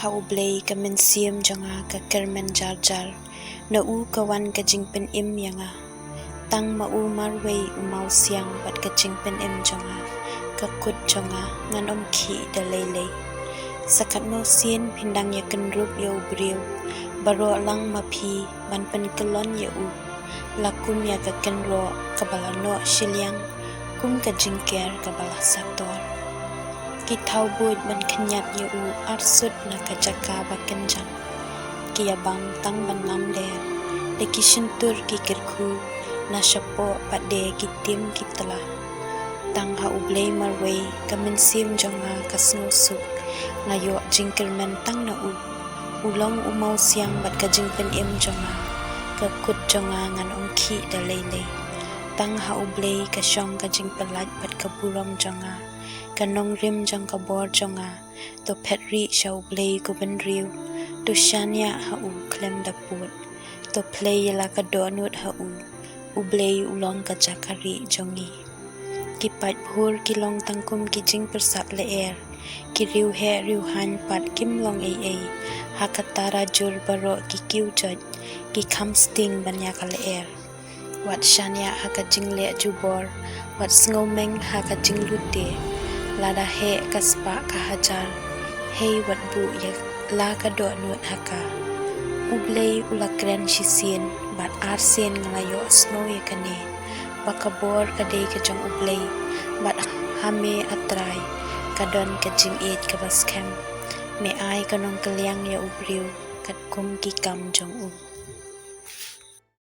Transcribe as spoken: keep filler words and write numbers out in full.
Ha U Blei ka mynsiem jong nga ka kyrmen jar jar, na u ka wan ka jingpynim ïa nga. Tang ma u marwei u mawsiang bad ka jingpynim jong nga, ka kut jong nga ngan ym khih da lei lei. Sa katno sien phin dang ïakynrup ïa u briew, baroh lang ma phi ban pynkyllon ïa u, la kum ïa ka kynroh kaba la noh shiliang, kum ka jingker kaba la sator. Ki thaw buit ban khynñiat ïa u arsut na ka jaka ba kynjang. Ki ïabang tang ban lamler da ki shyntur ki kyrkhu, na shapoh pat de ki tim ki tla. Tang ha U Blei marwei ka mynsiem jong nga ka sngewsuk, nga ïoh jingkyrmen tang na u. U long u mawsiang bad ka jingpynim jong nga, ka kut jong nga ngan ym khih da lei lei. Tang ha U Blei ka shong ka jingpyllait bad ka burom jong nga, ka nongrim jong ka bor jong nga. To phet rieh sha U Blei ko bynriew, to shaniah ha u khlem da pud. To plie ïa la ka dohnud ha u, U Blei u long ka jaka rieh jong ngi. Ki paidbah ki long tang kum ki jingpyrsad lyer, ki riewheh riewhaiñ pat kim long ei ei. Ha ka tara jur baroh ki kiew joit, ki kham sting ban ïa ka lyer. Wat shaniah ha ka jingleh jubor, wat sngewmeng ha ka jinglute. Lada heh ka spah ka hajar, hei wat buh ïa la ka dohnud ha ka. U Blei u la kren shisien, bad arsien nga la ïohsngew ïa kane, ba ka bor ka dei ka jong U Blei, bad ha me A Trai ka don ka jingïeit kaba skhem. Me ai ka nongkylliang ïa u briew katkum ki kam jong u.